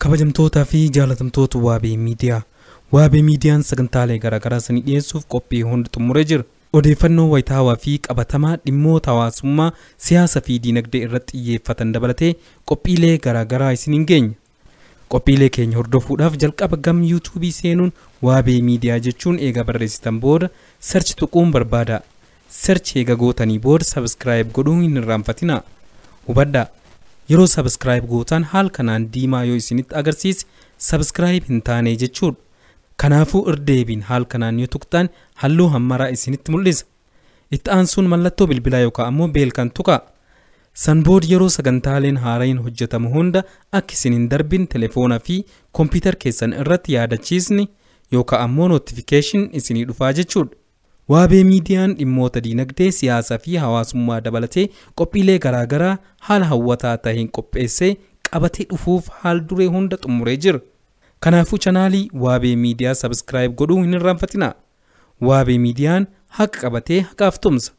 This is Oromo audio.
Kabajamtootaa fi jaalatamtoota Waabee Miidiyaa. Waabee Miidiyaan sagantaalee garaagaraa isinii dhiyeessuuf qophii hunda xumuree jira. Odeeffannoo wayitaawaa fi qabatamaa dhimmoota hawaasummaa, siyaasa fi diinagdee irratti xiyyeeffatan dabalatee qophiilee garaagaraa isiniin geenya. Qophiilee keenya hordofuudhaaf jalqaba gam yuutuubii seenuun Waabee Miidiyaa jechuun eega barreessitan booda search tuquun barbaada. Search eega gootanii booda subscribe godhuu hin irraanfatinaa. Hubadhaa! Yeroo subscribe gootan haal kanaan diimaa yoo isinitti agarsiise subscribe hin taane jechuudha. Kanaafuu irdeebiin haal kanaan yoo tuqxan halluu hammaraa isinitti mul'isa. Itti aansuun mallattoo bilbilaa yookaan ammoo bell kan tuqaa. San booda yeroo sagantaaleen haaraan hojjetamu hunda akka isin hin darbin telefoonaa fi kompiitar keessan irratti yaadachiisni yookaan ammoo notification isinii dhufaa jechuudha. Waabee Miidiyaan dhimmoota diinagdee, siyaasaa fi hawaasummaa dabalatee qophiilee garaagaraa haala hawwataa ta'een qopheessee qabatee dhufuuf haal duree hunda xumuree jira. Kanaafuu chanaalii Waabee Miidiyaa subscribe godhuu hin irraanfatinaa. Waabee Miidiyaan haqa qabatee haqaaf tumsa.